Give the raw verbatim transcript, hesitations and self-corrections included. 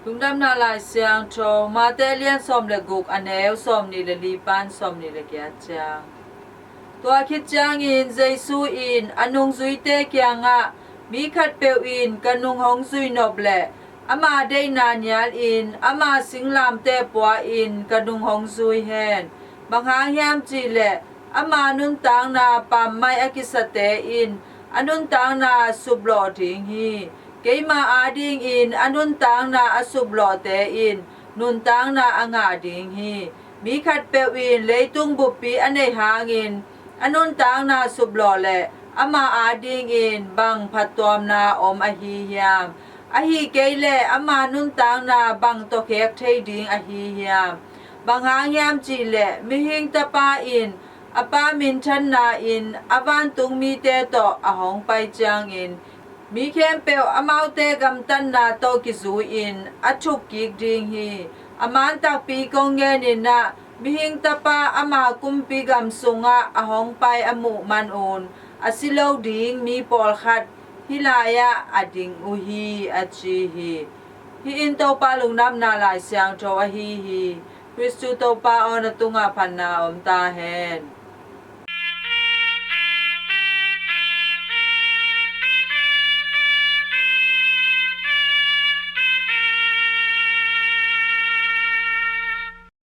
Lungdamna Lai Siangtho Mate lian sawm le guk, a neu sawmnih le li pan sawmnih le giat ciang. Tua khit ciangin Jesu in a nungzuite kiangah, mi khatpeuh in ka nung hong zui nop leh ama deihna nialin ama singlamteh pua-in ka nung hong zui hen. Bang hang hiam cih leh ama nuntakna pammaih a kisate in a nuntakna suplawh ding hi. Keima adingin a nuntakna a suplawhte in nuntakna a ngah ding hi. Mi khatpeuh in leitung buppi a neih hangin a nuntakna suplawh leh ama adingin bang phattuamna om ahi hiam? Ahi kei leh ama nuntakna bang tawkhek thei ding ahi hiam? Bang hang hiam cih leh Mihing Tapa in a Pa minthanna-in a vantung mite tawh a hong pai ciangin mi khempeuh amaute gamtatna tawh kizui-in a thukkik ding hi. A man takpi kong genin ah, Mihing Tapa ama kumpi gam sungah a hong pai a muh manun a si lo ding mi pawlkhat hih lai-ah a ding uh hi, a ci hi. Hih in Topa Lungdamna Lai Siangtho ahi hi. Khristu Topa aw, na tungah phatna om ta hen.